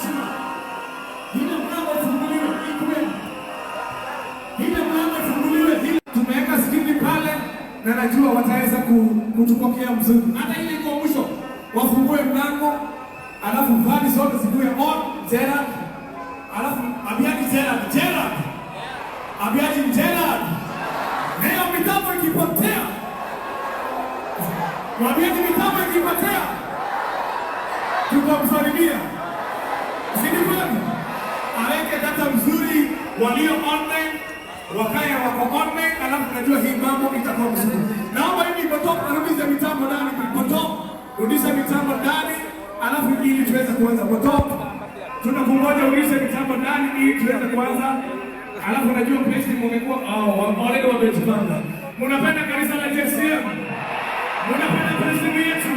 heshima. Ile mlango ifunguliwe, ikuwe. Ile mlango ifunguliwe. Tumeweka skrini pale na najua wataweza kutupokea mzuri. Hata ile iko mwisho, wafungue mlango, alafu vani zote zikuwe on. Gerard, alafu abiani Gerard, Gerard, abiani Gerard. Leo mitambo ikipotea, mwambieni mitambo ikipotea, tutamsalimia. Si ni kweli? Aweke data mzuri, walio online wakae wako online, alafu najua hii mambo itakuwa mzuri. Naomba hivi Botop arudishe mitambo ndani, Botop rudisha mitambo ndani, alafu ili tuweze kuanza. Botop, tunakungoja urudishe mitambo ndani ili tuweze kuanza. Alafu najua president mumekuwa, oh, already wamejipanga. Mnapenda kanisa la JCM? Mnapenda president yetu?